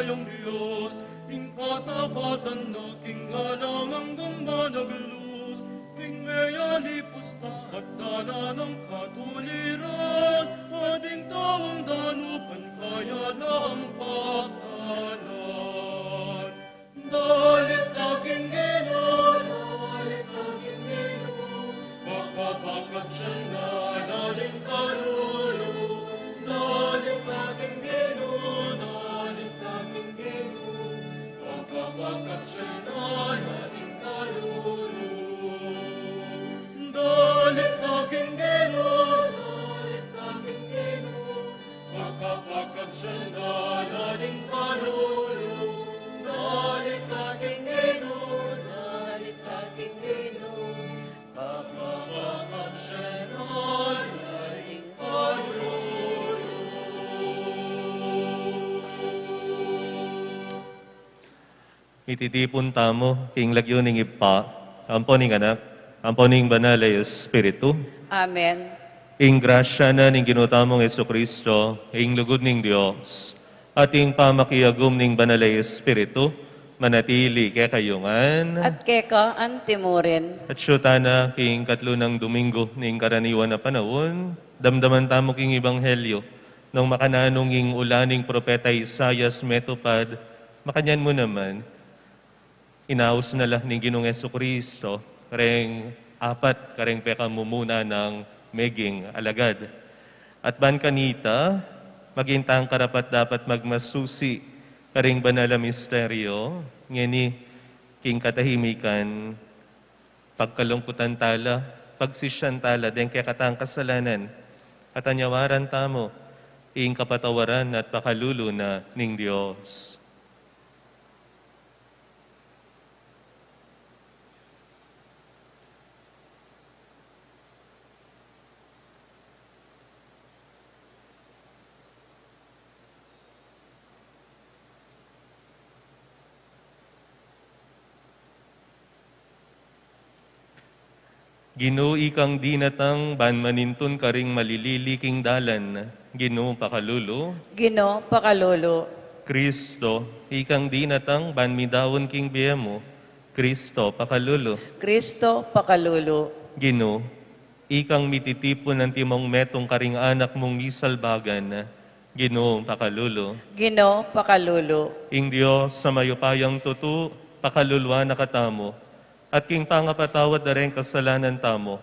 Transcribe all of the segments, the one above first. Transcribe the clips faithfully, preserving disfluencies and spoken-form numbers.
Dios, ing katapatan na king alang anggang managlus, ing meyalipus ta at dana nang katuliran, at ing taung danupan kaya lang pakanan. Dalit na king Ginu, dalit na king Ginu, makapagkapsyan na na ning kalulu. Dalit na king Ginu, dalit na king Ginu, makapagkapsyan na na ning kalulu. Dalit na king Ginu, dalit na king Ginu, makapagkapsyan na na ning kalulu. Dalit na king Ginu, dalit na king Ginu, makapagkapsyan na na ning kalulu. Mititipun tamu king lagyu ning Ibpa, ampo ning Anak, ampo ning Banal a Espiritu. Amen. Ing grasya na ning Ginu tamung Jesucristo, ing lugud ning Dios, at ing pamakiagum ning Banal a Espiritu, manatili kekayu ngan. At keka antimurin. At siyuta na king katlu nang Domingo ning karaniwan a panaun, damdaman tamu king Ebanghelyo, nung makananu ing ula ning propeta Isaias metupad, makanyan mu naman, inaus na la ning Ginung Jesucristo reng apat kareng pekamumuna nang meging alagad. At ban kanita, maging tang karapat-dapat magmasusi karing banal a misteryo, ngeni king katahimikan, pagkalungkutan tala, pagsisian tala deng kekatang kasalanan, at anyawaran tamu ing kapatawaran at pakalulu na ning Dios. Ginu, ikang dinatang ban manintun karing malilili king dalan. Ginu, pakalulu. Ginu, pakalulu. Kristo, ikang dinatang ban midaun king bie mu. Kristo, pakalulu. Kristo, pakalulu. Ginu, ikang mititipun antimong metung karing anak mung misalbagan. Ginu, pakalulu. Ginu, pakalulu. Ing Dios a mayupayang tutu, pakaluluan na katamu, at king pangapatawad da reng kasalanan tamu,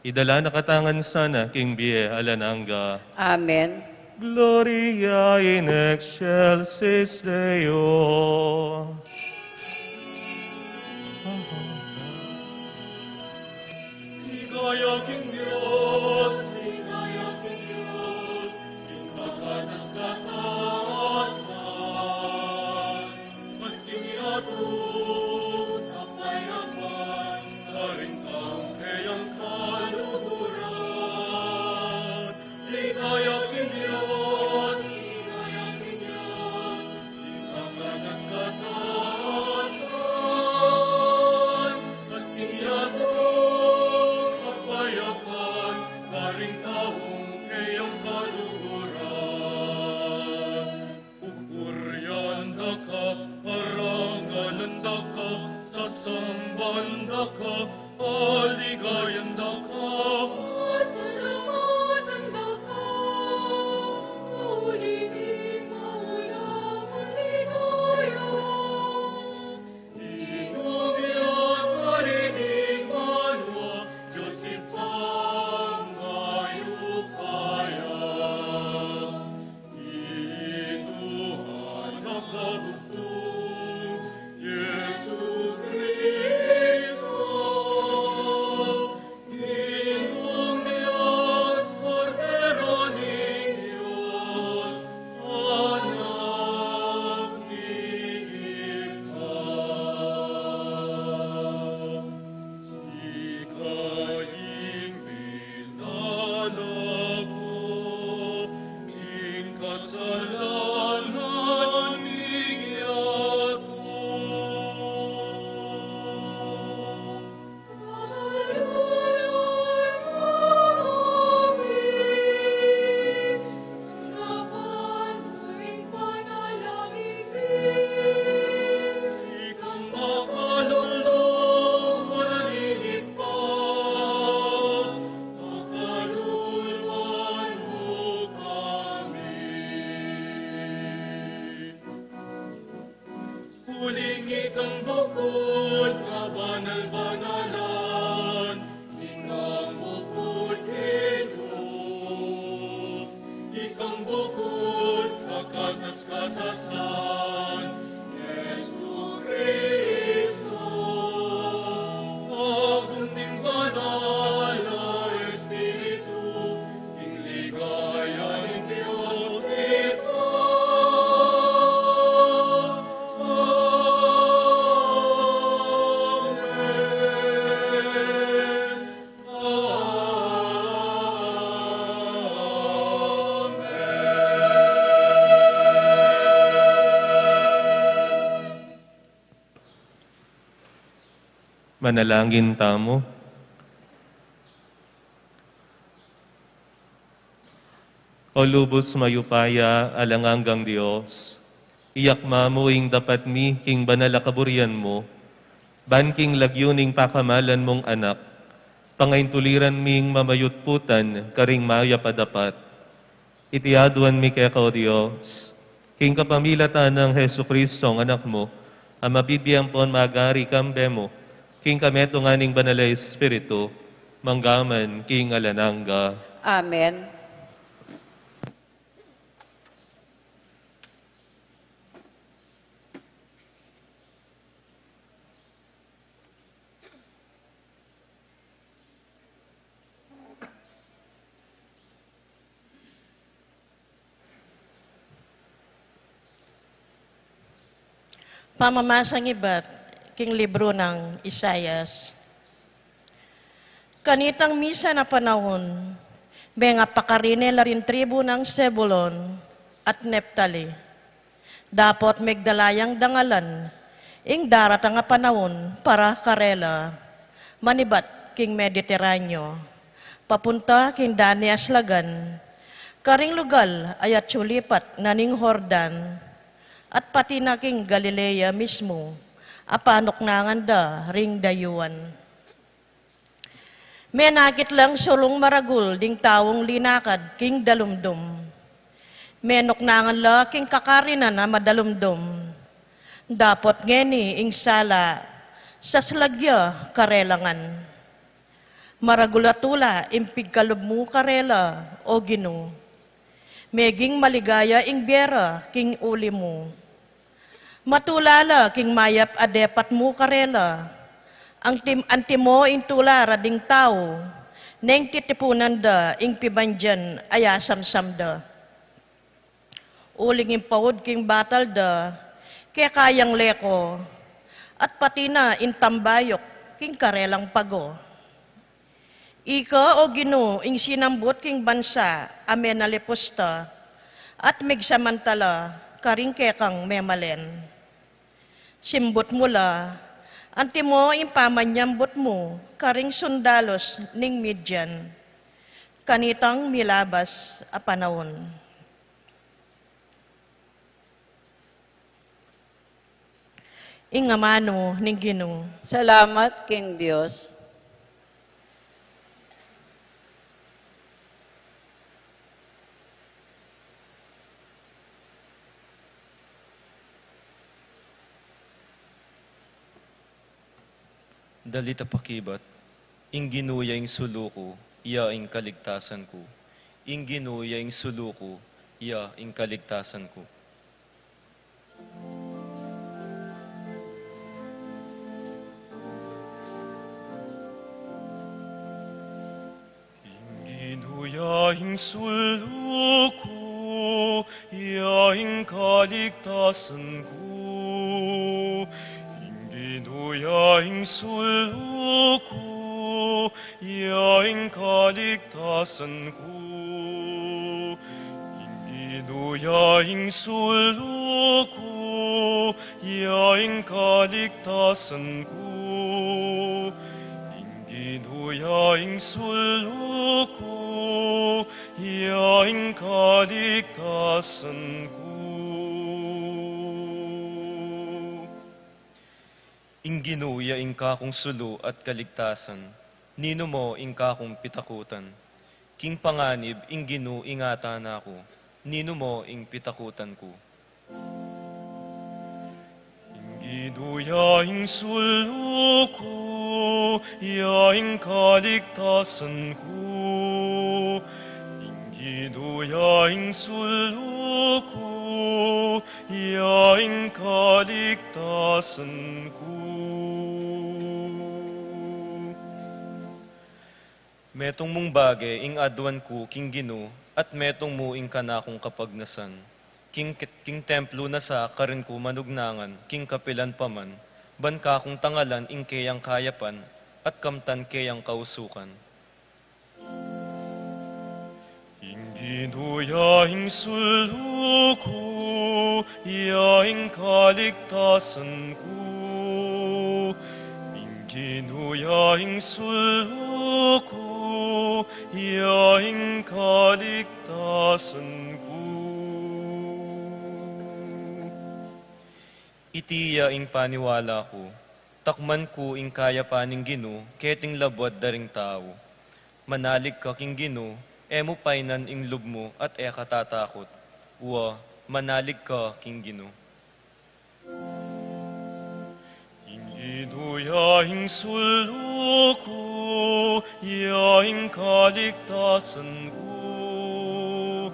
idala na katamu ngan sana king bie alang angga. Amen. Gloria in excelsis Deo. Ligaya king Dios, ligaya king Dios, king kakatas-katasan, at king yatu kapayapan, karing taung keyang kaluguran. Ligaya king Dios, ligaya king Dios, king kakatas-katasan, at king yatu kapayapan, karing taung keyang kaluguran. Pupurian da ka, parangalan da ka, sasamban da ka, paligayan da ka, pasalamatan da ka, mauli ning maula a ligaya. Ing Dios a rining banua, Dios Ibpang mayupaya. Ing Anak a bugtung, Jesucristo. Ing Dios, Kordero ning Dios, Anak ning Ibpa. Ika ing pindalago king kasalanan ning Uling ikang bukud kabanal-banalan, ikang bukud kenu, ikang bukud kakatas-katasan, Jesucristo, agung ning banal a Espiritu, ing ligaya ning Dios Ibpa. Amen. Amen. Manalangin tamu. O lubus mayupaya, alang anggang Dios, iyakma mu ing dapat mi king banal a kaburian mu, ban king lagyu ning pakamalan mung Anak, pangaintuliran ming mamayutputan karing mayap a dapat. Iti aduan mi keka, O Dios, king kapamilatan nang Jesucristo, Anak mu, a mabibie ampon magari kambe mu, king kametungan ning Banal a Espiritu, mangga man king alang angga. Amen. Pamamasang ibat king libru nang Isaias. Kanitang misan a panaun, mengapakari ne la ring tribu nang Zebulon at Neftali. Dapot megdala yang dangalan ing daratang a panaun para karela, manibat king Mediterraneo, papunta king danias lagan, karing lugal a atyu lipat na ning Jordan, at pati na king Galilea mismu, a panuknangan da ring dayuan. Menakit lang surung maragul ding taung linakad king dalumdum. Menuknangan la king kakarinan a madalumdum. Dapot ngeni ing sala, saslag ya karelangan. Maragul a tula ing pigkalub mu karela, O Ginu. Meging maligaya ing bie ra king uli mu. Matula la king mayap a depat mu karela. Antim-, antimo ing tula ra ding tau, neng titipunan da ing pibandian a asamsam da. Uling ing paud king batal da, keka yang leko, at pati na ing tambayuk king karelang pago. Ika, O Ginu, ing sinambut king bansa a menalipus ta, at migsamantala karing kekang memalen. Simbut mu la, antimo ing pamanyambut mu karing sundalus ning Midian, kanitang milabas a panaun. Ing amanu ning Ginu. Salamat king Dios. Dalit a pakibat. Ing Ginu ya ing sulu ku, iya ing kaligtasan ku. Ing Ginu ya ing sulu ku, iya ing kaligtasan ku. Ing Ginu ya ing sulu ku, iya ing kaligtasan ku. Ing Ginu ya ing sulu ku, iya ing kaligtasan ku. Ing Ginu ya ing sulu ku, iya ing kaligtasan ku. Ing Ginu ya ing sulu ku, iya ing kaligtasan ku. Ing Ginu ya ing kakung sulu at kaligtasan, ninu mo ing kakung pitakutan? King panganib ing Ginu ingatan na ku, ninu mo ing pitakutan ku? Ing Ginu ya ing sulu ku, ya ing kaligtasan ku. Ing Ginu ya ing sulu ku, ya ing kaligtasan ku. Metung mung bage ing aduan ku king Ginu, at metung mu ing kanakung kapagnasan. King, king templo na sa karin ku manugnangan, king kapilan pa man, ban kakung tangalan ing keyang kayapan, at kamtan keyang kausukan. Ing Ginu ya ing sulu ku, ya ing kaligtasan ku. Ing Ginu ya ing sulu ku, ya ing kaligtasan ku. Iti ya ing paniwala ku, takman ku ing kayapan ning Ginu, keting labuad da ring tau. Manalig ka king Ginu, e mu painan ing lub mu at e ka tatakut. Wa, manalig ka king Ginu. Ing Ginu ya ing sulu ku, ya ing kaligtasan ku.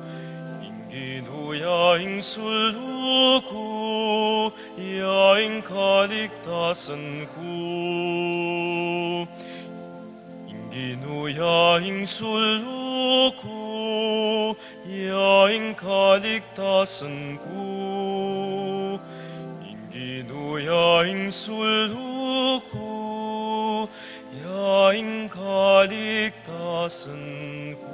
Ing Ginu ya ing sulu ku, ya ing kaligtasan ku. Ing Ginu ya ing sulu ku, ya ing kaligtasan ku. Ing Ginu ya ing sulu ku, ya ing kaligtasan ku.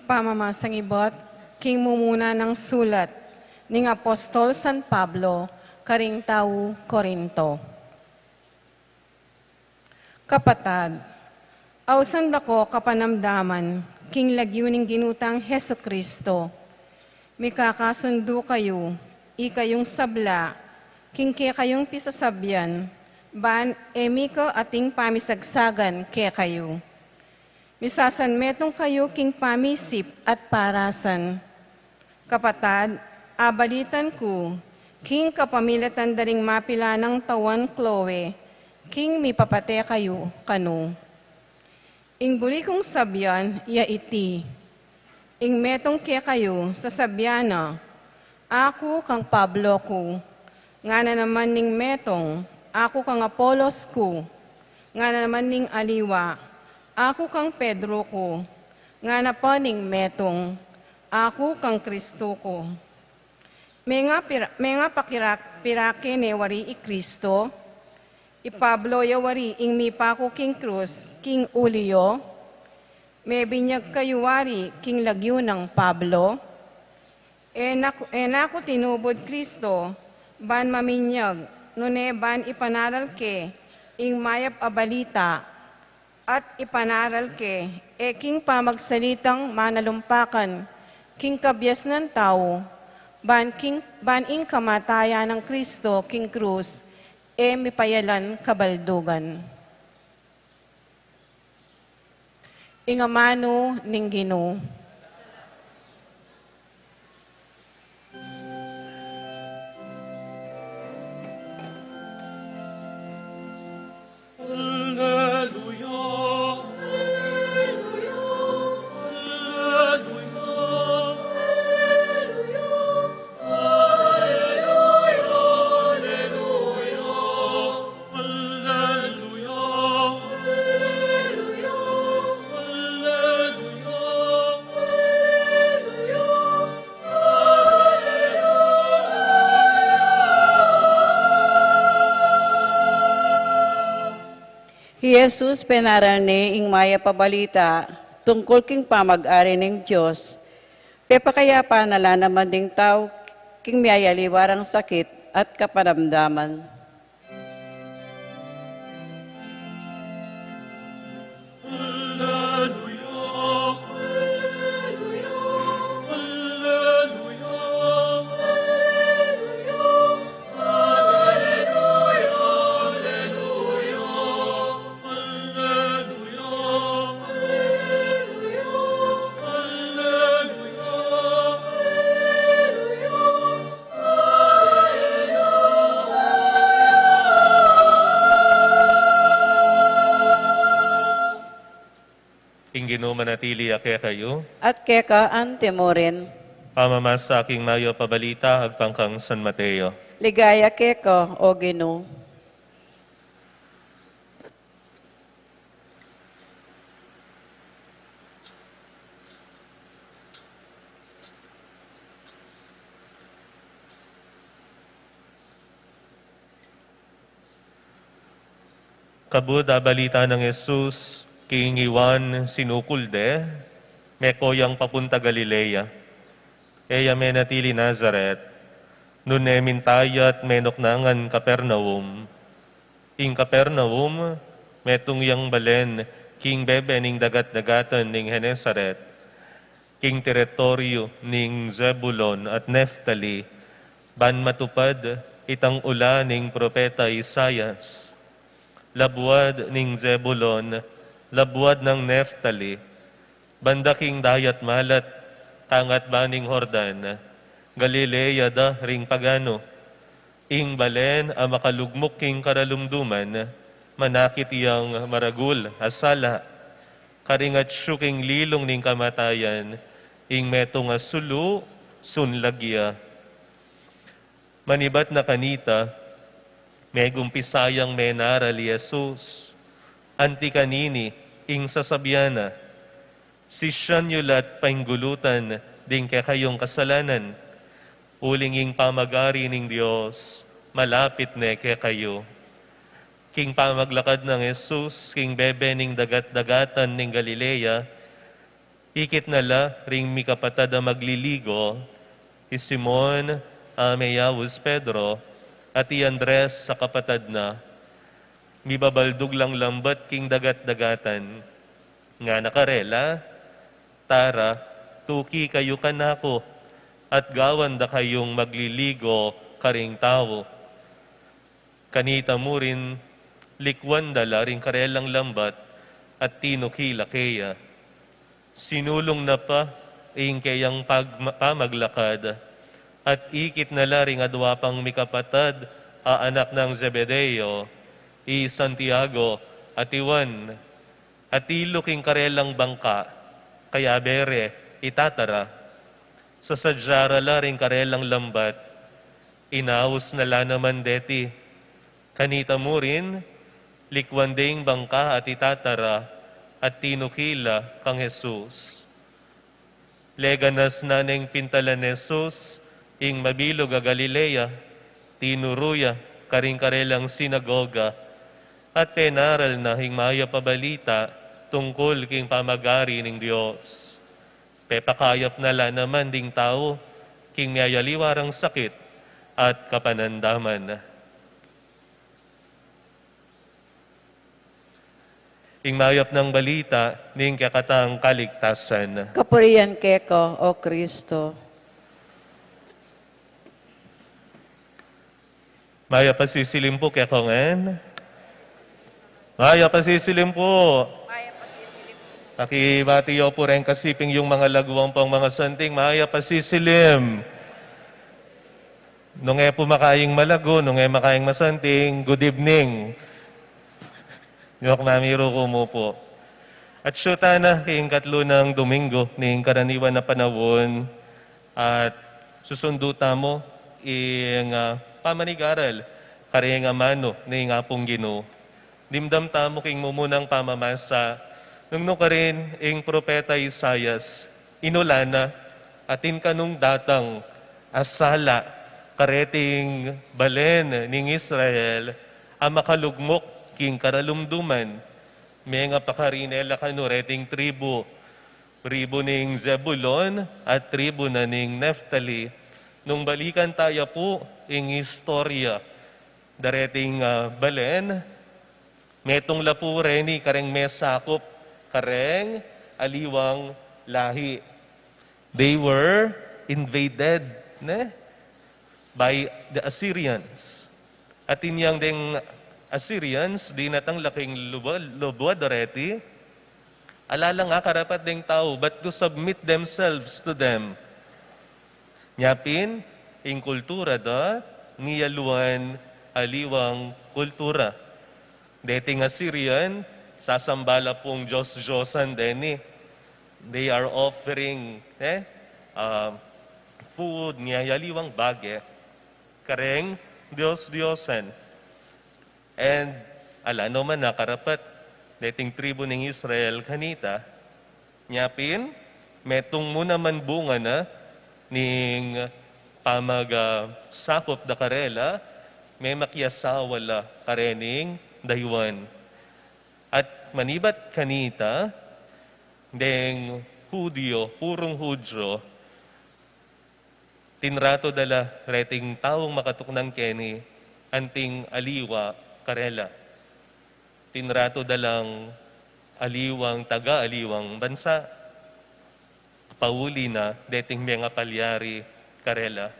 Pamamasang ibat king mumuna nang sulat ning Apostol San Pablo karing tau Corinto. Kapatad, ausan da ko kapanamdaman king lagyu ning Ginu tang Jesucristo. Mikakasundu kayu, ikayung sabla, king kekayung pisasabian, ban e mika ating pamisagsagan kekayu. Misasanmetung kayu king pamisip at parasan. Kapatad, abalitan ku, king kapamilatan da ring mapilan nang tauan Chloe, king mipapate kayu kanu. Ing buri kung sabian ya iti, ing metung kekayu sasabian na, "Aku kang Pablo ku," ngana naman ning metung, "Aku kang Apolos ku," ngana naman ning aliwa, "Aku kang Pedro ku," ngana pa ning metung, "Aku kang Kristo ku." Menga pira-, menga pakirak-, pirake ne wari i Kristo? I Pablo ya wari ing mipaku king krus king uli yu? Mebinyag kayu wari king lagyu nang Pablo? E na ku, e na ku tinubud Kristo ban maminyag, nune ban ipanaral ke ing mayap a balita, at ipanaral ke, e king pamagsalitang manalumpakan king kabiasnan tau, ban king, ban ing kamatayan nang Kristo king krus, e mipayalan kabaldugan. Ing amanu ning Ginu. Alleluia, alleluia, alleluia, alleluia. Alleluia, alleluia, alleluia, alleluia. Hi Jesus penaral ne ing mayap a balita tungkul king pamag-ari ning Dios. Pepakayapan na la naman ding tau king miyayaliwa rang sakit at kapanamdaman. Alleluia, Ing Ginu manatili ya kekayu. At keka antimurin. Pamamasa king Mayap a Balita agpang kang San Mateo. Ligaya keka, O Ginu. Kabud abalita nang Jesus king Juan sinukul de, meko yang papunta Galilea. E ya menatili Nazaret, nune mintayat menuknangan Capernaum. Ing Capernaum, metung yang balen king bebe ning dagat-dagatan ning Genesaret, king teritoryu ning Zebulon at Neftali, ban matupad itang ula ning propeta Isaias. Labuad ning Zebulon, labuad nang Neftali, banda king dayat malat, kangat ba ning Jordan, Galilea da ring pagano. Ing balen a makalugmuk king karalumduman, manakit yang maragul a sala, karing atyu king lilung ning kamatayan, ing metung a sulu, sunlag ya. Manibat na kanita, megumpisa yang menaral i Jesus. Anti kanini ing sasabian na, Sisian yu la't painggulutan ding kekayung kasalanan, uling ing pamagari ning Dios malapit ne kekayu. King pamaglakad nang Jesus king bebe ning dagat-dagatan ning Galilea, ikit na la ring mikapatad a magliligo, i Simon a meyaus Pedro, at i Andres a kapatad na. Mibabaldug lang lambat king dagat-dagatan. Ngana karela, Tara, tuki kayu kanaku, at gawan da kayung magliligo karing tau. Kanita murin, likwan da la ring karelang lambat at tinuki la keya. Sinulung na pa ing keyang pag-, pamaglakad, at ikit na la ring adwa pang mikapatad a anak nang Zebedeo, i Santiago at i Juan, atilu king karelang bangka, kayabe re itatara. Sasadya ra la ring karelang lambat, inaus na la naman deti. Kanita murin, likwan de ing bangka at itatara, at tinuki la kang Jesus. Leganas na neng pintalan Jesus ing mabilug a Galilea, tinuru ya karing karelang sinagoga, at penaral na ing mayap a balita tungkul king pamagari ning Dios. Pepakayap na la naman ding tau king miyayaliwa rang sakit at kapanandaman. Ing mayap nang balita ning kekatang kaligtasan. Kapurian keka, O Kristo. Mayap a sisilim pu keka ngan. Mayap a sisilim pu. Pakibati yu pu reng kasiping yung mga laguang pang mga santing. Mayap a sisilim. Nung e pu makaing malagu, nung e makaing masanting, good evening. Yung mamiru ku mu pu. At siyuta na king katlu nang Domingo ning karaniwan a panaun, at susundu tamu ing, ah, pamanigaral karing amanu ning Apung Ginu. Dimdam tamu king mumunang pamamasa, nung nukarin ing propeta Isaias, inulan na, atin kanung datang a sala kareting balen ning Israel a makalugmuk king karalumduman, mengapakari ne la kanu reting tribu, tribu ning Zebulon at tribu na ning Neftali. Nung balikan taya pu ing istorya, dareting, ah, balen, metung la pu reni kareng mesakup kareng aliwang lahi. They were invaded, ne, by the Assyrians. At inyang deng Assyrians, dinatang la king lubwa, lubwa dareti, ala lang akarapat deng tau, but to submit themselves to them. Nya pin, ing kultura da, niyaluan aliwang kultura. Deting Assyrian, Sasamba la pung dios-diosan deni. They are offering, eh, ah, food, ing aliwang bage kareng dios-diosan. And ala no man a karapat deting tribu ning Israel kanita. Nya pin, metung mu naman bunga na ning pamag-, ah, sakup da karela, memakiasawa la karening dayuan. At manibat kanita, deng Hudyo, purung Hudyo, tinratu da la reting taung makatuknang keni anting aliwa karela. Tinratu da lang aliwang taga aliwang bansa, pauli na deting mengapalyari karela.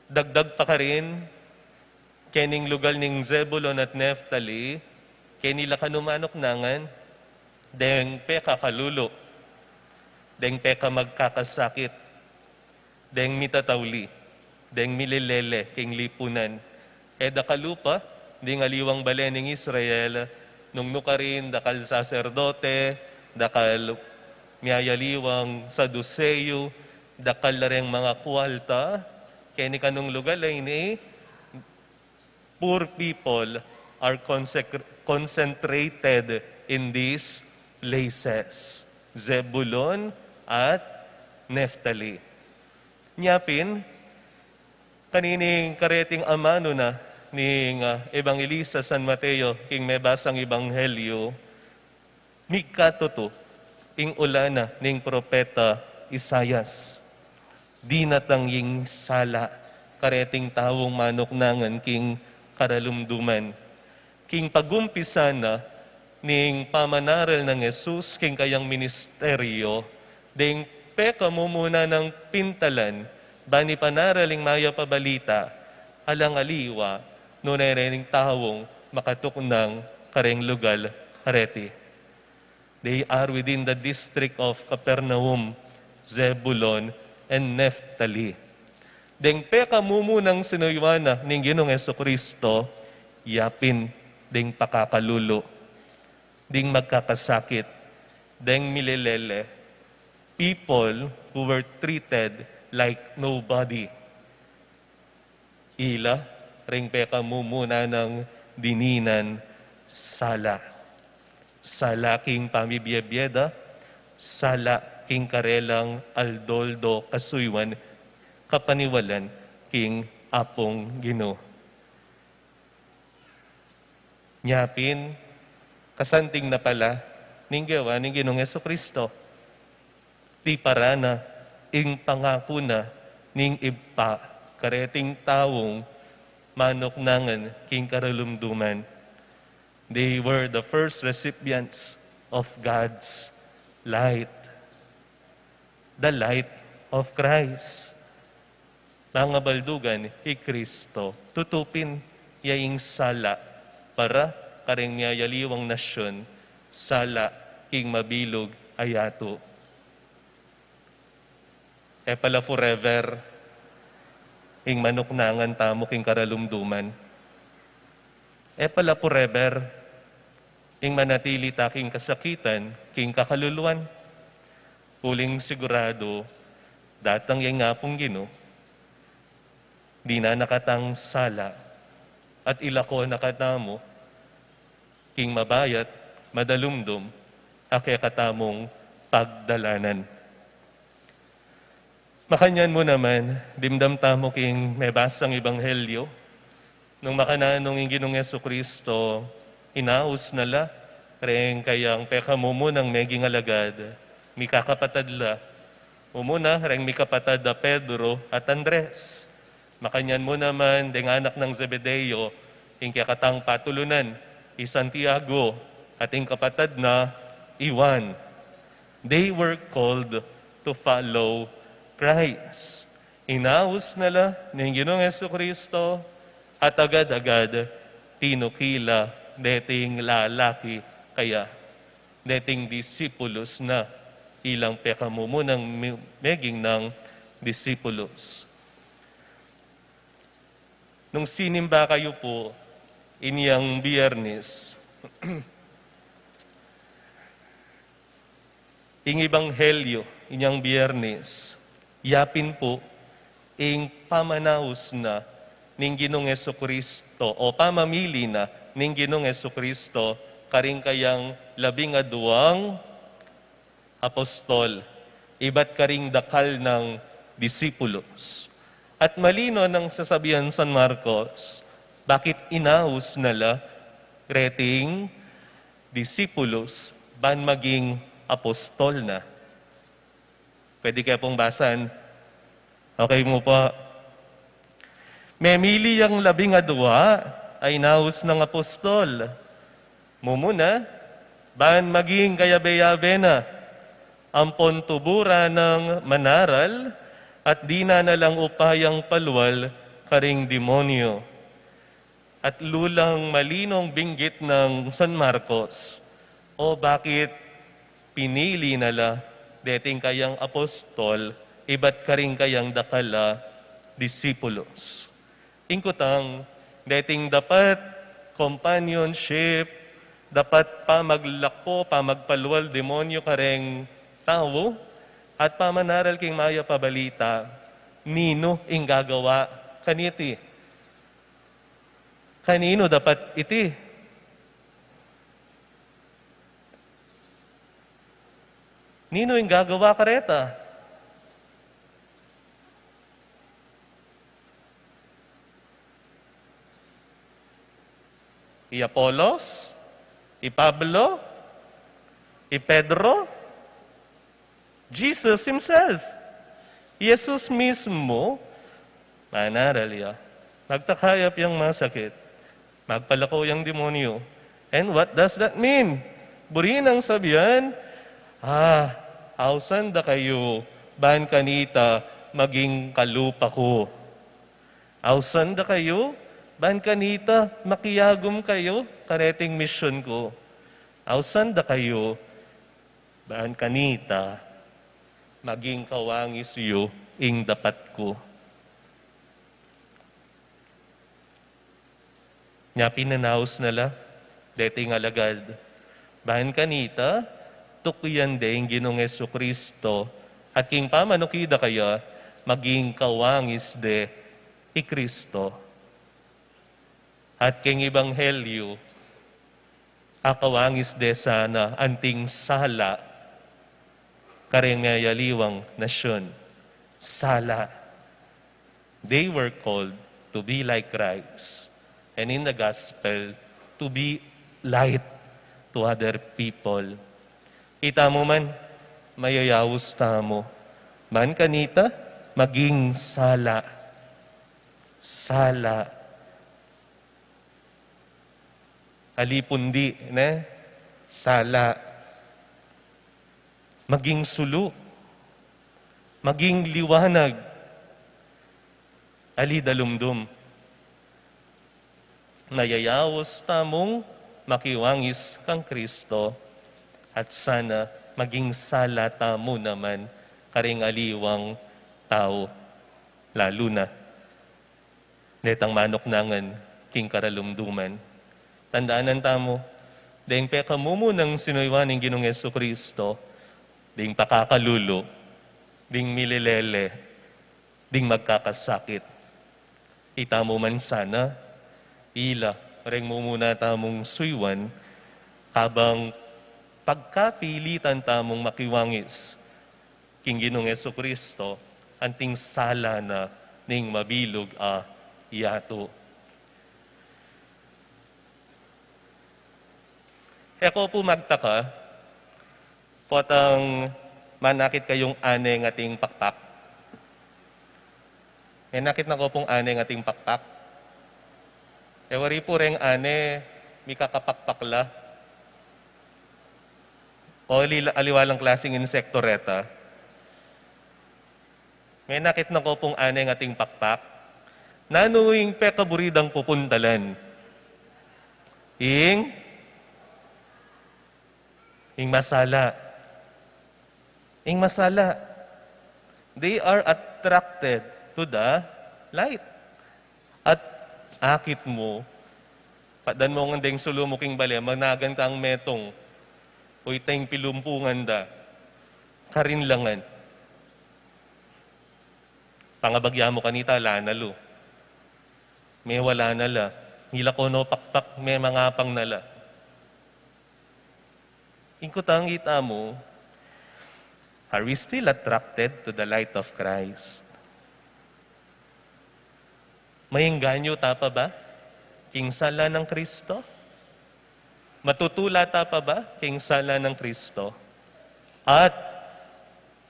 Dagdag pa karin, kening lugal ning Zebulon at Neftali, keni la kanu manuknangan, deng pekakalulu, deng pekamagkakasakit, deng mitatauli, deng milelele king lipunan. E dakal pa ding aliwang bale ning Israel, nung nukarin dakal saserdote, dakal miyayaliwang Saduseyu, dakal la reng manga kualta, keni kanung lugal a ini, poor people are consecr-, concentrated in these places, Zebulon at Neftali. Nya pin, kanining kareting amanu na ning, ah, Ebanghelista San Mateo king mebasang Ebanghelyo, migkatutu ing ula na ning propeta Isaias. Dinatang ing sala kareting taung manuknangan king karalumduman. King pagumpisa na ning pamanaral nang Jesus king kayang ministeryo, deng pekamumuna nang pintalan, ban ipanaral ing mayap a balita, alang aliwa nune reng taung makatuknang kareng lugal a reti. They are within the district of Capernaum, Zebulon, and Neftali. Deng pekamumunang sinuyuan na ning Ginung Jesucristo, yapin deng pakakalulu, ding magkakasakit, deng milelele, people who were treated like nobody. Ila ring pekamumuna nang dininan sala. Sala king pamibie-bie da, sala king karelang aldo-aldo kasuyuan, kapaniwalan king Apung Ginu. Nya pin, kasanting na pala ning gewa ning Ginung Jesucristo. Tiparan na ing pangaku na ning Ibpa kareting taung manuknangan king karalumduman. They were the first recipients of God's light. The light of Christ. Mangabaldugan, i Kristo, tutu pin ya ing sala para kareng miyayaliwang nasyun, sala king mabilug a yatu. E pala forever ing manuknangan tamu king karalumduman. E pala forever ing manatili ta king kasakitan, king kakaluluan. Uling siguradu, datang ya ing Apung Ginu, dinan na katang sala, at ilako na katamu king mabayat, madalumdum a kekatamung pagdalanan. Makanyan mu naman, dimdam tamu king mebasang ebanghelyo, nung makananu ing Ginung Jesucristo, inaus na la reng kayang pekamumunang meging alagad, mikakapatad la. Mumuna reng mikapatad a Pedro at Andres. Makanyan mu naman deng anak nang Zebedeo, ing kekatang patulunan, i Santiago, at ing kapatad na, i Juan. They were called to follow Christ. Inaus na la ning Ginung Jesucristo, at agad-agad tinukila deting lalaki kaya, deting disipulus na, ilang pekamumunang mi-, meging nang disipulus. Nung sinimba kayu pu inyang Biyernes, Ing Ebanghelyo inyang Biyernes, yapin pu ing pamanaus na ning Ginung Jesucristo o pamamili na ning Ginung Jesucristo karing kayang labing aduang apostol, ibat karing dakal nang disipulos. At malino nang sasabian San Marcos, bakit inaus na la reting disipulos ban maging apostol na? Pwede kaya pung basan? Okay mu pa. Memili yang labing adua a inaus nang apostol. Mumuna, ban maging kayabe-yabe na ampon tuburan nang manaral at dinan na lang upayang palual karing demonyo. At lulang malinong binggit nang San Marcos, o bakit pinili na la deting kayang apostol, ibat karing kayang dakal a disipulos. Ing kutang, deting dapat companionship, dapat pamaglakpo, pamagpalual demonyo kareng tau, at pamanaral king mayap a balita, ninu ing gagawa kaniti? Kaninu dapat iti? Ninu ing gagawa kareta? I Apolos? I Pablo? I Pedro? Jesus himself. Jesus mismo, manaral ya. Magtakayap yang masakit. Magpalako yang demonyo. And what does that mean? Buri nang sabian, ah, ausan da kayu, ban kanita maging kalupa ku. Ausan da kayu, ban kanita makiagum kayu kareting misyon ku. Ausan da kayu, ban kanita maging kawangis yu ing dapat ku. Nya pin inaus na la deting alagad, ban kanita tukian de ing Ginung Jesucristo, at king pamanukid da kaya, maging kawangis de i Cristo. At king Ebanghelyo, akawangis de sana anting sala kareng meyaliwang nasyun. Sala. They were called to be like Christ, and in the gospel, to be light to other people. Ita mu man, mayayaus tamu. Ban kanita, maging sala. Sala. Ali pundi, ne? Sala. Maging sulu. Maging liwanag. Ali dalumdum. Mayayaus tamung makiwangis kang Kristo, at sana maging sala tamu naman karing aliwang tau, lalu na detang manuknangan king karalumduman. Tandanan tamu, deng pekamumunang sinuyuan ning Ginung Jesucristo, ding pakakalulu, ding mililele, ding magkakasakit. Ita mu man sana, ila reng mumuna tamung suyuan, kabang pagkapilitan tamung makiwangis king Ginung Jesucristo, anting sala na ning mabilug a yatu. E ko pu magtaka, potang manakit kayung ane ing ating pakpak. Menakit na ko pung ane ing ating pakpak. E wari pu reng ane, mikakapakpak la. O ali-, aliwa lang klaseng insekto reta. Menakit na ko pung ane ing ating pakpak. Nanu ing pekaburi dang pupuntalan? Ing, ing masala. Ing masala. They are attracted to the light. At akit mu, Padan mu ngan deng sulu mu king bale, managan kang metung, o itang pilumpungan da, karin la ngan. Pangabagya mu kanita, ala na lu. Mewala na la. Nila kono pakpak, memangapang na la. Ing kutang ita mu, are we still attracted to the light of Christ? Maengganyu ta pa ba king sala nang Kristo? Matutula ta pa ba king sala nang Kristo? At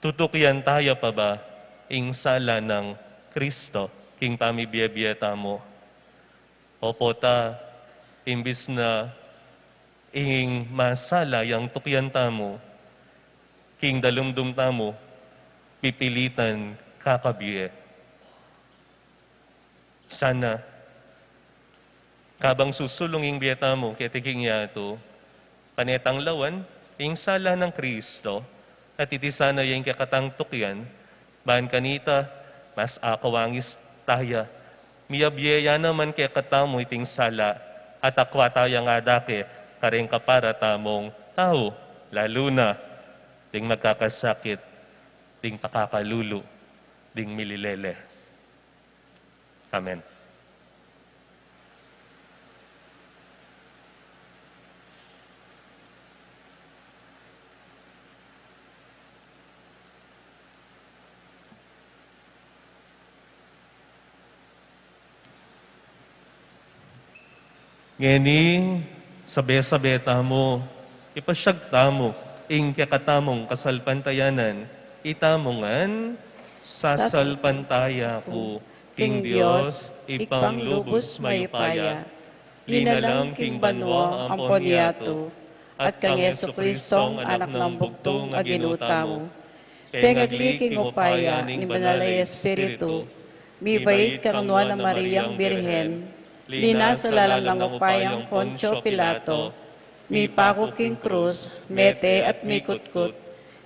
tutukian taya pa ba ing sala nang Kristo king pamibie-bie tamu? Opo ta, imbis na ing masala yang tukian tamu, king dalumdum tamu, pipilitan kakabie. Sana, kabang susulung ing bie tamu keti king yatu, pane tang lawan ing sala nang Kristo, at iti sana ya ing kekatang tukian, ban kanita, mas akawangis taya. Miyabie ya naman kekatamu iting sala, at akwa taya ngan dake kareng kapara tamung tau, lalu na ding magkakasakit, ding pakakalulu, ding mililele. Amen. Ngeni, sabe-sabe tamu, ipasyag tamu ing kekatamung kasalpantayanan, itamu ngan, sasalpantaya ku king Dios, Ibpang lubus mayupaya, linalang king banua ampon yatu, at kang Jesucristong Anak nang bugtung a Ginu tamu, pengagli king upaya ning Banal a Espiritu, mibait kang Nuan a Mariang Birhen, linasa lalam ning upayang Poncio Pilato, mipaku king krus, mete at mikutkut,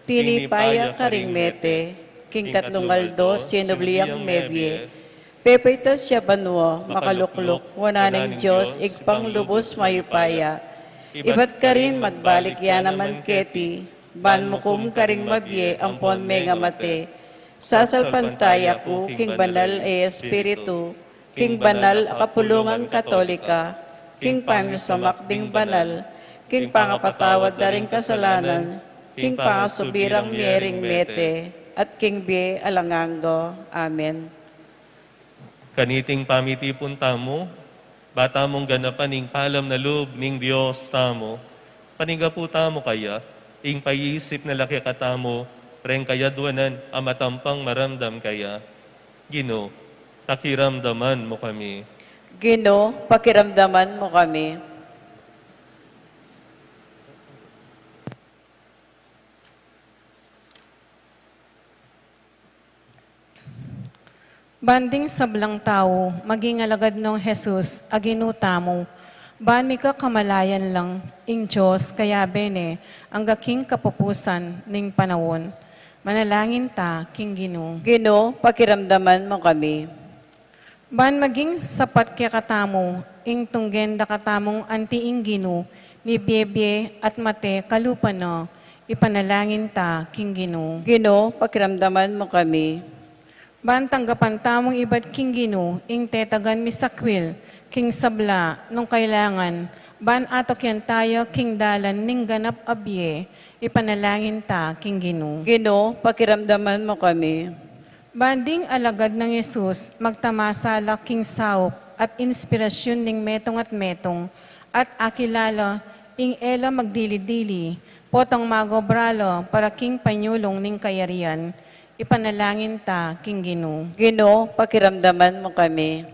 tinipa ya karing mete, king katlung aldo sinubli yang mebie, pepaitas ya banua, makalukluk wanan ning Dios Ibpang lubus mayupaya, ibat karin magbalik ya naman keti, ban mukum karing mabie ampon mengamate. Sasalpantaya ku king Banal a Espiritu, king banal a kapulungan Katolika, king pamisamak ding banal, king pangapatawad da ring kasalanan, king pangasubli rang mie ring mete, at king bie alang angga. Amen. Kaniting pamitipun tamu, ba tamung ganapan ing kalam na lub ning Dios tamu, panigapu tamu kaya, ing paisip na la kekatamu, reng kayadwanan a matampang maramdam kaya. Ginu, pakiramdaman mu kami. Ginu, pakiramdaman mu kami. Ban ding sablang tau maging alagad nong Jesus a Ginu tamu, ban mika kamalayan lang ing Dios kayabe ne angga king kapupusan ning panaun. Manalangin ta king Ginu. Ginu, pakiramdaman mu kami. Ban maging sapat kekatamu ing tunggen da katamung anti ing Ginu, mibie-bie at mate kalupa na, ipanalangin ta king Ginu. Ginu, pakiramdaman mu kami. Ban tanggapan tamung ibat king Ginu ing tetagan misakwil king sabla nung kailangan, ban atukian taya king dalan ning ganap a bie, ipanalangin ta king Ginu. Ginu, pakiramdaman mu kami. Ban ding alagad nang Jesus magtamasa la king saup at inspirasyun ning metung at metung, at akilala ing e la magdili-dili, potang magobra la para king panyulung ning kayarian, ipanalangin ta king Ginu. Ginu, pakiramdaman mu kami.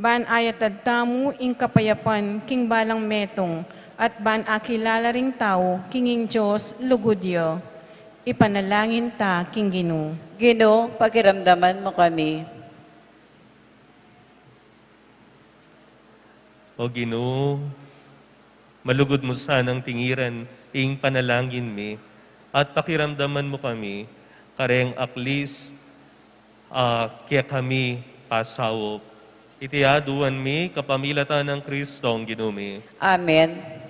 Ban ayatad tamu ing kapayapan king balang metung, at ban akilala ring tau king ing Dios lugud ya, ipanalangin ta king Ginu. Ginu, pakiramdaman mu kami. O Ginu, malugud mu sanang tingiran ing panalangin mi, at pakiramdaman mu kami kareng aklis a kekami pasaup. Iti aduan mi kapamilatan nang Kristong Ginu mi. Amen.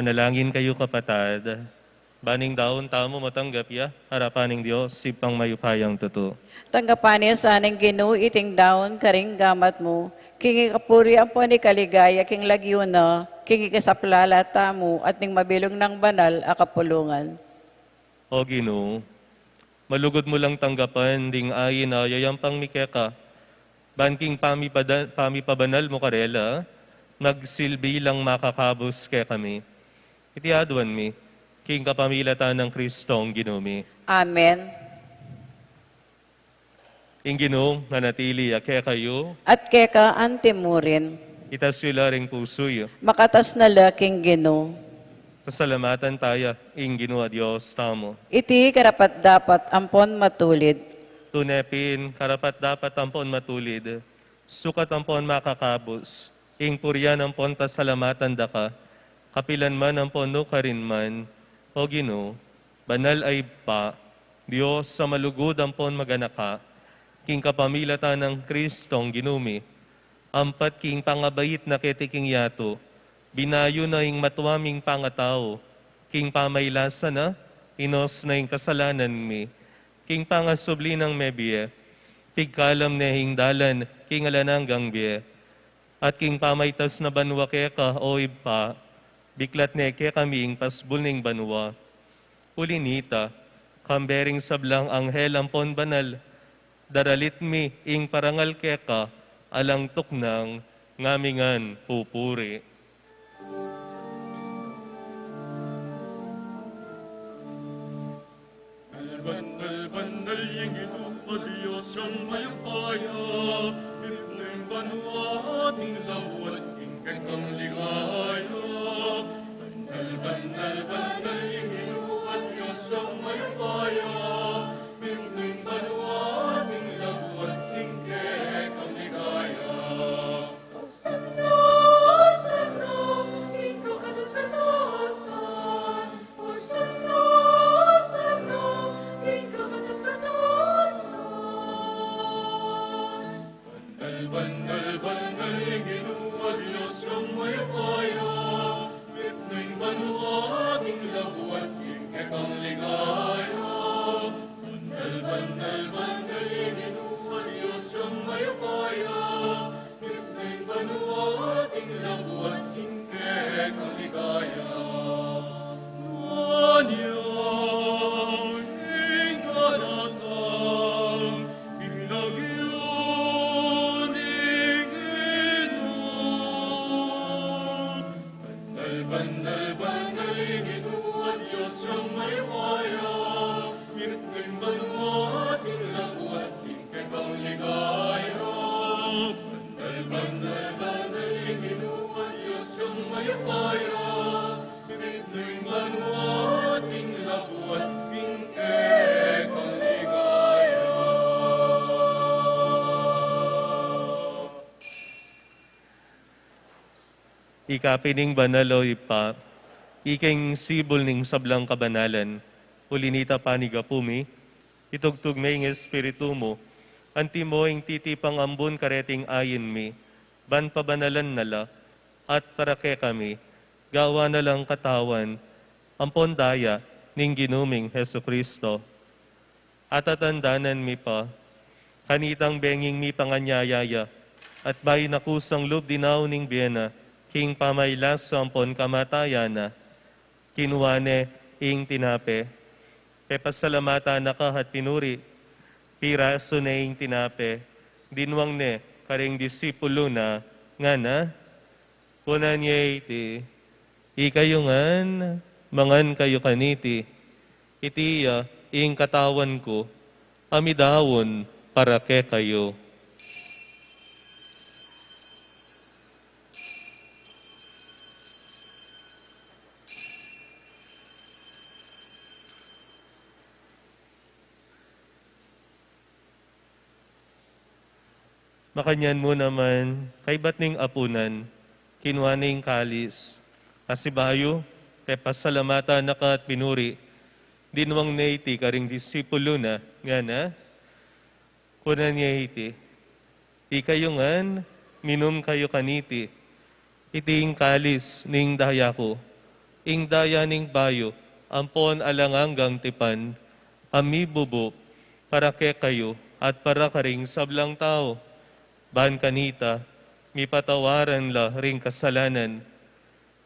Manalangin kayu, kapatad, ban ing daun tamu matanggap ya arapan ning Dios, Ibpang mayupayang tutu. Tanggapan na sa ning Ginu iting daun karing gamat mu, king ikapuri ampon ikaligaya king lagyu na, king ikasaplala tamu at ning mabilug nang banal a kapulungan. O Ginu, Malugud mu lang tanggapan ding ain a yayampang mi keka, ban king pamipada-, pamipabanal mu karela, magsilbi lang makakabus kekami. Iti aduan mi, king kapamilatan nang Kristong Ginu mi. Amen. Ing Ginu manatili ya kekayu. At keka antimurin. Itas yu la ring pusu yu. Makatas na la king Ginu. Pasalamatan taya ing Ginu a Dios tamu. Iti karapat-dapat ampon matulid. Tune pin, karapat-dapat ampon matulid, sukat ampon makakabus, ing purian ampon pasalamatan da ka, kapilan man ampon nukarin man, O Ginu, banal a Ibpa, Dios a malugud ampon maganaka, king kapamilatan nang Kristong Ginu mi, ampat king pangabait na keti king yatu, binayu na ing matua ming pangatau, king pamaylasa na, inos na ing kasalanan mi, king pangasubli nang mebie, pigkalam ne ing dalan king alang anggang bie, at king pamaitas na banua keka, O Ibpa, biklat ne kekami ing pasbul ning banua. Uli nita, kambe ring sablang anghel ampon banal, daralit mi ing parangal keka, alang tuknang ngamingan pupuri. Banal, banal, banal, ing Ginu a Dios a mayupaya, mipnu ing banua at ing lawa at ing kekang ligaya. Banal, banal, banal, ing Ginu a Dios a mayupaya, mipnu ing banua at ing lawa at ing kekang ligaya. Hosanna, Hosanna, king kakatas-katasan. Hosanna, Hosanna, king kakatas-katasan. Banal, banal, banal, ing Ginu a Dios a mayupaya, mipnu ing banua at ing lawa at ing kekang ligaya. Banal, banal, banal, ing Ginu a Dios a mayupaya, mipnu ing banua at ing lawa at ing kekang ligaya. Nuan ya ing karatang, ing lagyu ning Ginu. Banal, banal, banal, ing Ginu a Dios a mayupaya, mipnu ing banua at ing lawa at ing kekang ligaya. Banal, banal, banal, ing Ginu a Dios a mayupaya, mipnu ing banua at ing lawa at ing kekang ligaya. Ika pin ing banal, O Ibpa, ika ing sibul ning sablang kabanalan, uli nita panigapu mi, itugtug me ing Espiritu mu, antimo ing titipang ambun kareting ain mi, ban pabanalan na la, at para kekami, gawan na lang katawan, ampon daya, ning Ginu ming Jesucristo. Atatandanan mi pa, kanitang benging mipanganyaya ya, at bayu na kusang lub dinaun ning bie na, king pamaylasa ampon kamatayan na, kinua ne ing tinape, pepasalamatan na ka at pinuri, pirasu ne ing tinape, dinwang ne karing disipulu na, ngana, Kunan ye iti, ikayu ngan, mangan kayu kaniti, iti ya ing katawan ku, a midaun para kekayu. Makanyan mu naman, kaybat ning apunan, kinua ne ing kalis, pasibayu, pepasalamatan na ka at pinuri, dinwang ne iti karing disipulu na, ngana, kunan ye iti, ikayu ngan, minum kayu kaniti, iti ing kalis ning daya ku, ing daya ning bayu ampon alang anggang tipan, a mibubu para kekayu at para karing sablang tau. Ban kanita, mipatawaran la ring kasalanan.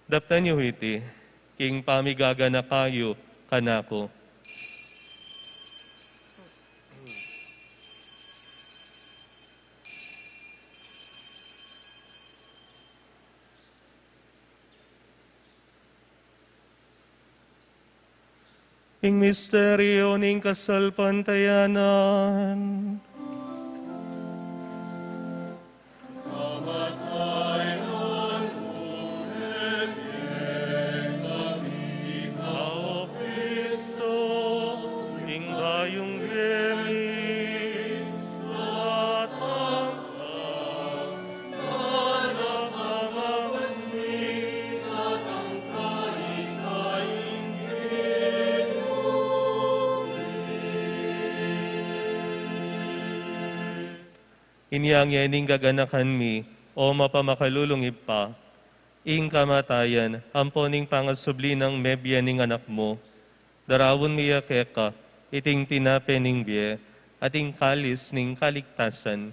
Daptan yu iti, king pamigaganaka yu kanaku. Ing misteryu ning kasalpantayanan. Ikaw, O Kristo, ing bayung bie mi, datang ka. Inya ngening gaganakan mi, O mapamakalulung Ibpa, ing kamatayan ampon ing pangasubli nang mebie ning Anak mu. Daraun mi ya keka iting tinape ning bie at ing kalis ning kaligtasan.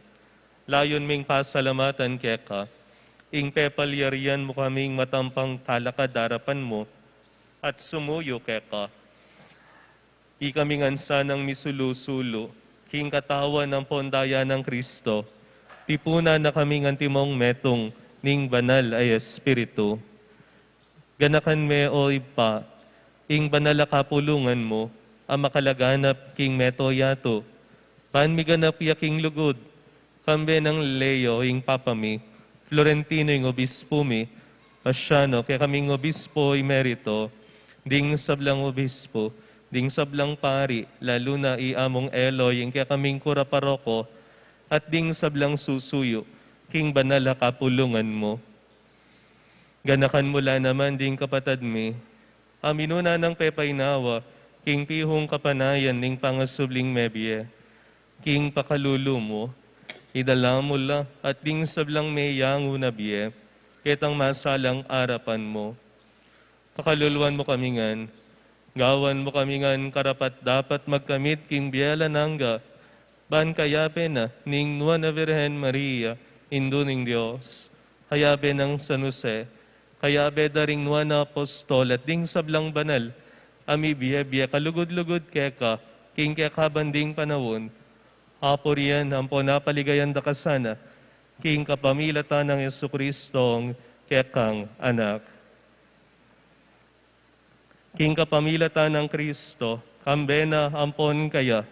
Layun ming pasalamatan keka ing pepalyarian mu kaming matampang talakad arapan mu at sumuyu keka. Ikami ngan sanang misulu-sulu king katawan ampon daya nang Kristo, tipunan na kaming antimong metung ning Banal a Espiritu. Ganakan me, O Ibpa, ing banal a kapulungan mu a makalaganap king mabilug a yatu, ban miganap ya king lugud, kambe nang Leo ing Papa mi, Florentino ing Obispo mi, Paciano kekaming Obispo Emerito, ding sablang obispo, ding sablang pari, lalu na i Among Eloy ing kekaming kura paroko, at ding sablang susuyu king banal a kapulungan mu. Ganakan mu la naman ding kapatad mi a minuna nang pepainawa king pihung kapanayan ning pangasubling mebie. King pakalulu mu, idala mu la at ding sablang meyangu na bie ketang masalang arapan mu. Pakaluluan mu kami ngan, gawan mu kami ngan karapat-dapat magkamit king bie alang angga, ban kayabe na ning Nuan a Virgen Maria, Indu ning Dios, kayabe nang San Jose, kayabe da ring nuan a apostol at ding sablang banal a mibie-bie kalugud-lugud keka king kekaban ding panaun, apurian ampon apaligayan da ka sana king kapamilatan nang Jesucristong kekang Anak. King kapamilatan nang Kristo, kambe na ampon kaya,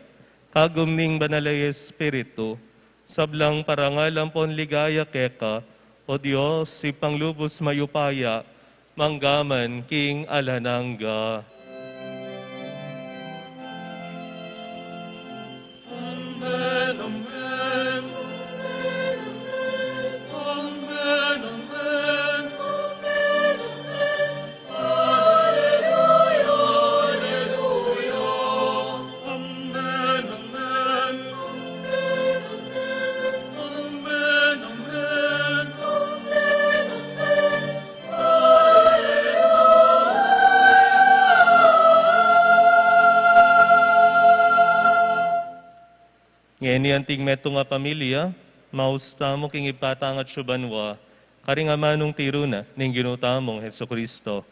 kagum ning Banal a Espiritu, sablang parangal ampon ligaya keka, O Dios, Ibpang lubus mayupaya, mangga man king alang angga. Ngeni anting metung a pamilya, maus tamu king Ibpa tang atsu banua, karing amanung tiru na ning Ginu tamung Jesucristo.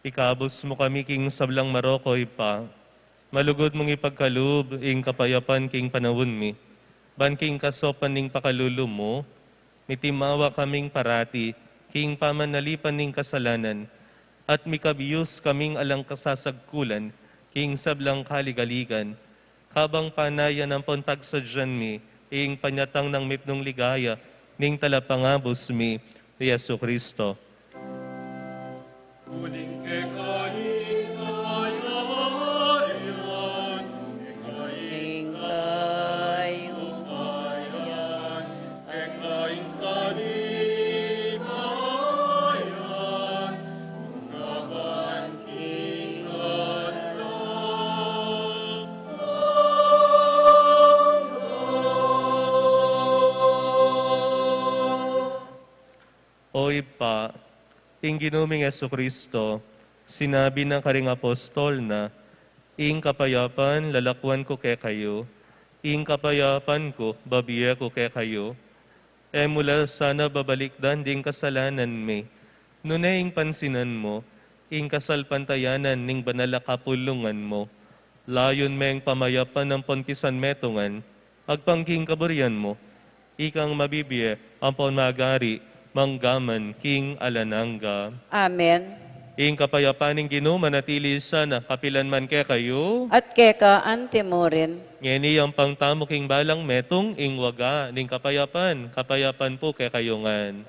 Ikabus mu kami king sablang marok, o Ibpa. Malugud mung ipagkalub ing kapayapan king panaun mi. Ban king kasaupan ning pakalulu mu, mitimawa kaming parati king pamanalipan ning kasalanan, at mikabiyus kaming alang kasasagkulan king sablang kaligaligan, kabang panayan ampon pagsadyan mi ing panyatang nang mipnung ligaya ning Talapangabus mi, i Jesucristo. Uling keka ing kayarian, keka ing kayarian, keka ing kaligayan, nung aban king adal angga. O Ibpa, ing Ginu ming Jesucristo, sinabi na karing apostol na, "Ing kapayapan lalakwan ku kekayu, ing kapayapan ku babie ku kekayu." E mu la sana babalikdan ding kasalanan mi, nune ing pansinan mu ing kasalpantayanan ning banal a kapulungan mu. Layun meng pamayapan ampon pisanmetungan agpang king kaburian mu, ikang mabibie ampon magari manggaman king alang angga. Amen. Ing kapayapan ning Ginu manatili sana kapilan man kekayu. At keka anti mu rin. Ngeni ampang tamu king balang metung ing waga ning kapayapan. Kapayapan pu kekayu ngan.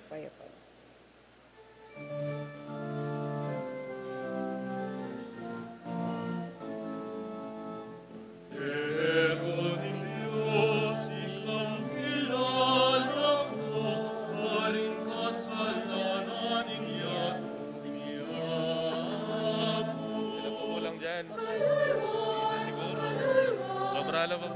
Sila po kulang dyan. Isa siguro. Sobra lang po.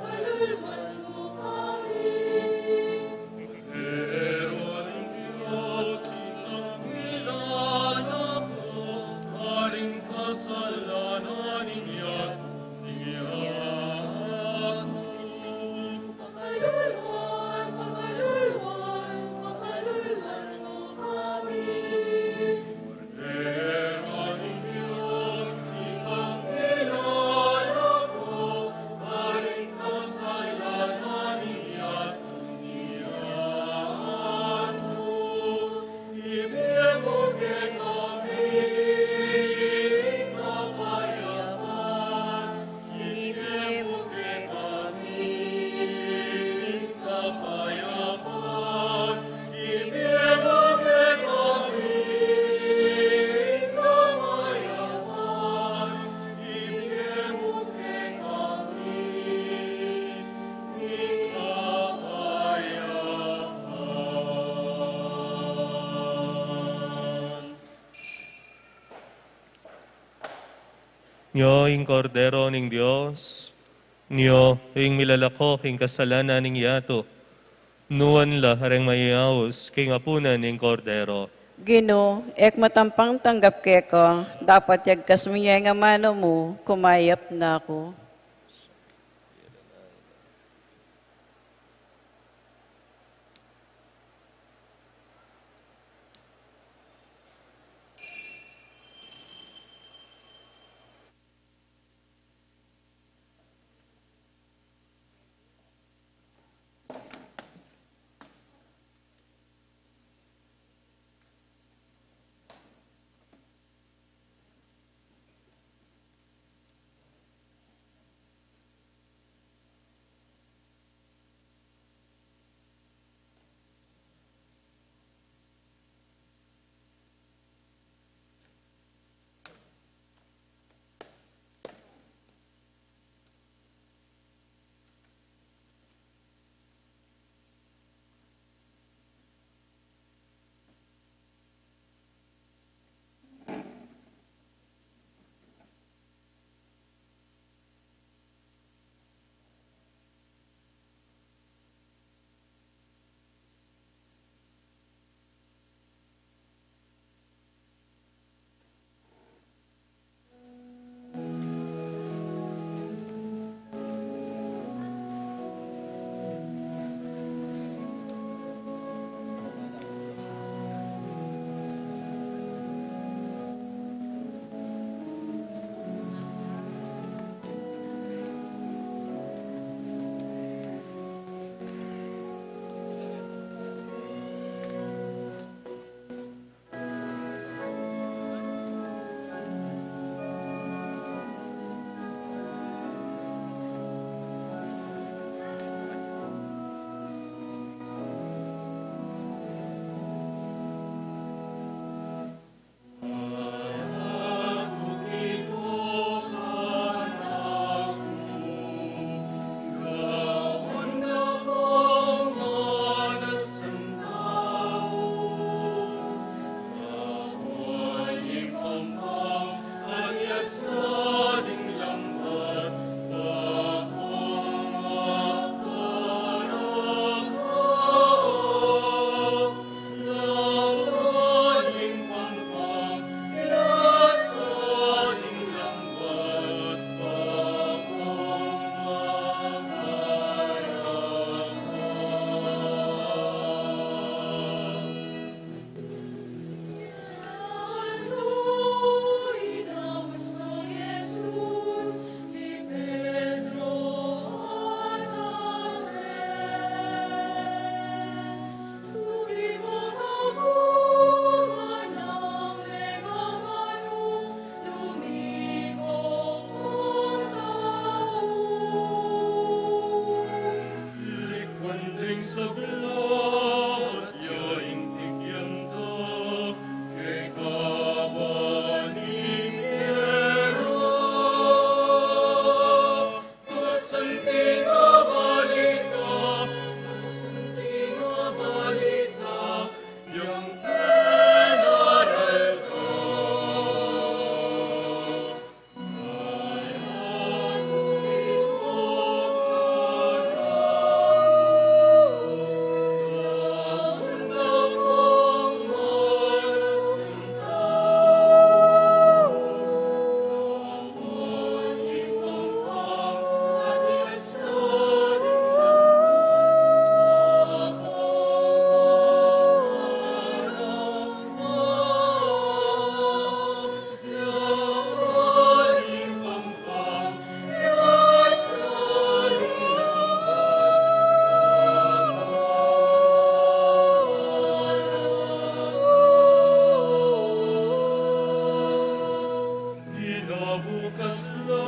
Nyo ing Kordero ning Dios, nyo ing milalako king kasalanan ning yatu. Nuan la reng mayayaus king apunan ning Kordero. Ginu, e ku matampang tanggap keka, dapot yagkas mu ya ing amanu mu, kumayap na ku. Sagla at yaing tigyan ta keka ban ing kera. Masanting a balita, masanting a balita, yang penaral ko. Ina bukas la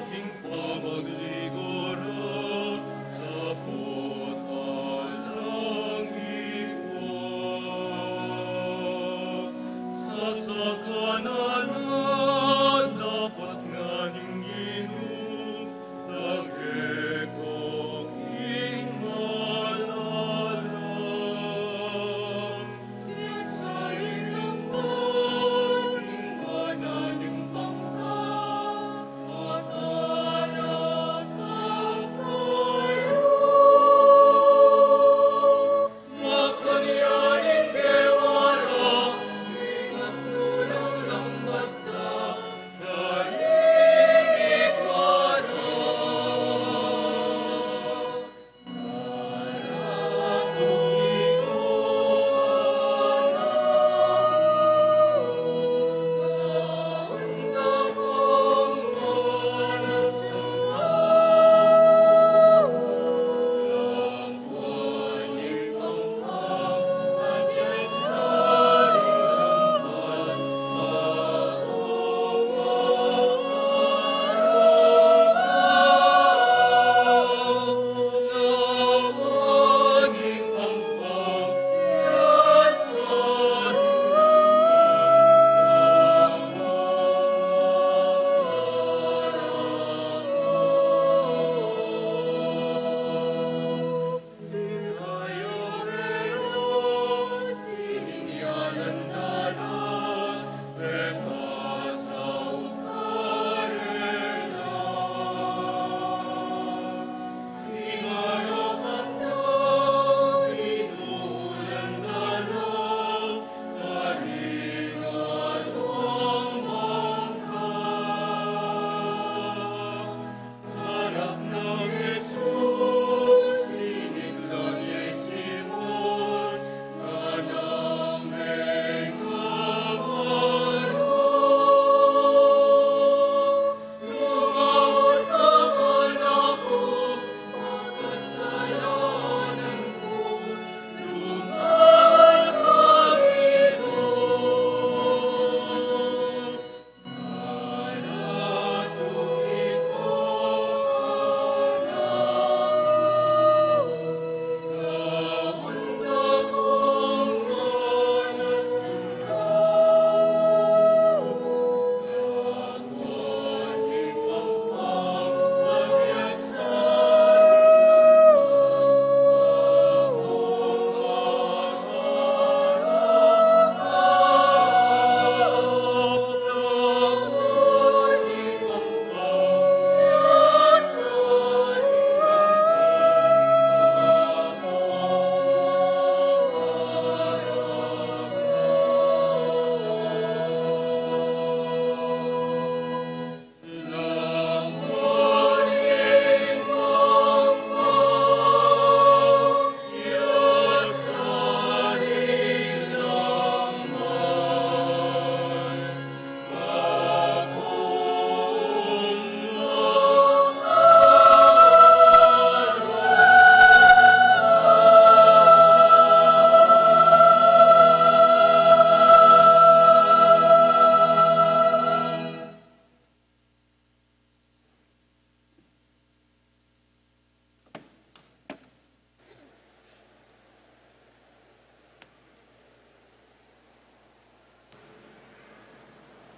king pamagligora, dapot alang ikwa. Sasakanana dapot ngan ing Ginu, dage ko king malalam.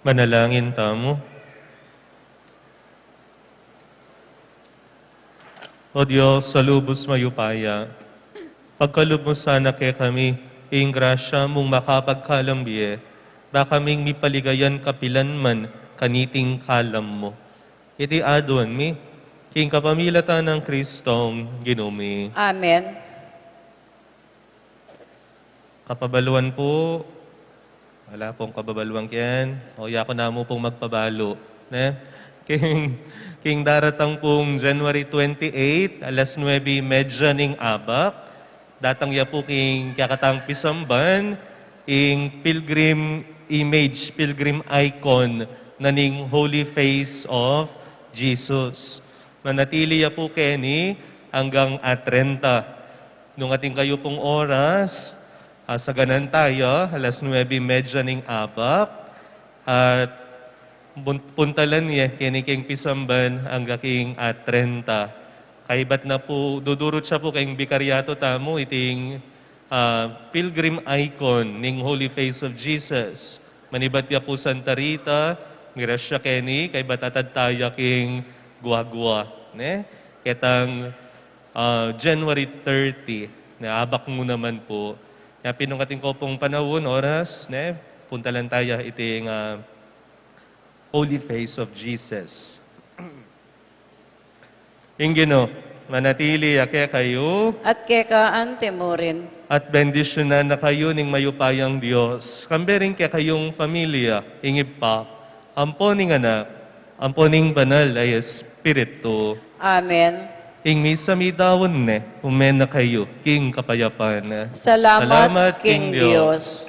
Manalangin tamu. O Dios, a lubus mayupaya, pagkalub mu sana kekami ing grasya mung makapagkalam bie, ba kaming mipaligayan kapilan man kaniting kalam mu. Iti aduan mi king kapamilatan nang Kristong Ginu mi. Amen. Kapabaluan pu. Wala pung kababaluan ken. O, yaku namu pung magpabalu, ne? King, king daratang pung January twenty-eight, alas nuebe y media ning abak, datang ya pu king kekatang pisamban ing pilgrim image, pilgrim icon na ning Holy Face of Jesus. Manatili ya pu keni anggang a trenta. Nung atin kayu pung oras, ah, saganan taya, alas nuebe y media ning abak, at pun-, puntalan ye keni king pisamban angga king a trenta. Kaybat na pu, dudurut ya pu king bikaryatu tamu iting, ah, pilgrim icon ning Holy Face of Jesus. Manibat ya pu Santa Rita, mirasya keni, kaybat atad taya king guagua, ne? Ketang ah, January thirty, ne, abak mu naman pu. Kaya pinungkatin ko pung panaun, oras, ne, puntalan taya iting, ah, Holy Face of Jesus. Ing Ginu manatili ya kekayu. At keka anti mu rin. At bendisyunan na kayu ning mayupayang Dios, kambe ring kekayung familia, ing Ibpa, ampo ning Anak, ampo ning Banal a Espiritu. Amen. Ing misa midaun ne, ume na kayu king kapayapan. Salamat king Dios.